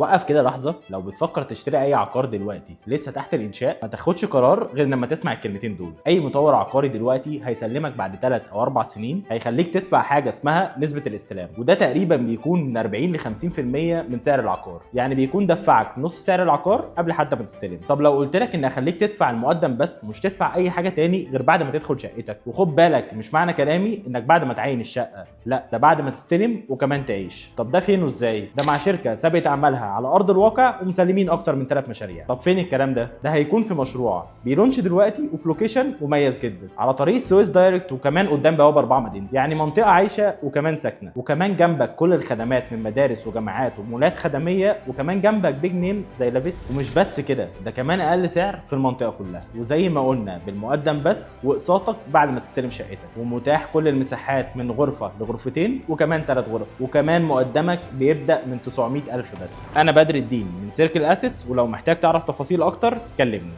وقف كده لحظه، لو بتفكر تشتري اي عقار دلوقتي لسه تحت الانشاء ما تاخدش قرار غير لما تسمع الكلمتين دول. اي مطور عقاري دلوقتي هيسلمك بعد 3 او 4 سنين هيخليك تدفع حاجة اسمها نسبه الاستلام، وده تقريبا بيكون من 40 ل 50% من سعر العقار، يعني بيكون دفعك نص سعر العقار قبل حتى ما تستلم. طب لو قلت لك ان اخليك تدفع المقدم بس، مش تدفع اي حاجة تاني غير بعد ما تدخل شقتك، وخد بالك مش معنى كلامي انك بعد ما تعاين الشقة، لا ده بعد ما تستلم وكمان تعيش. طب ده فين وازاي؟ ده مع شركة سابقه اعمالها على ارض الواقع ومسلمين اكتر من 3 مشاريع. طب فين الكلام ده؟ ده هيكون في مشروع بي launch دلوقتي وفي location مميز جدا على طريق السويس direct، وكمان قدام بوابه 4 مدينة، يعني منطقة عايشه وكمان ساكنة، وكمان جنبك كل الخدمات من مدارس وجامعات ومولات خدميه، وكمان جنبك big name زي لافيستا. ومش بس كده، ده كمان اقل سعر في المنطقة كلها، وزي ما قلنا بالمقدم بس واقساطك بعد ما تستلم شقتك، ومتاح كل المساحات من غرفة لغرفتين وكمان 3 غرف، وكمان مقدمك بيبدا من 900,000 بس. انا بدر الدين من Circle Assets، ولو محتاج تعرف تفاصيل اكتر كلمني.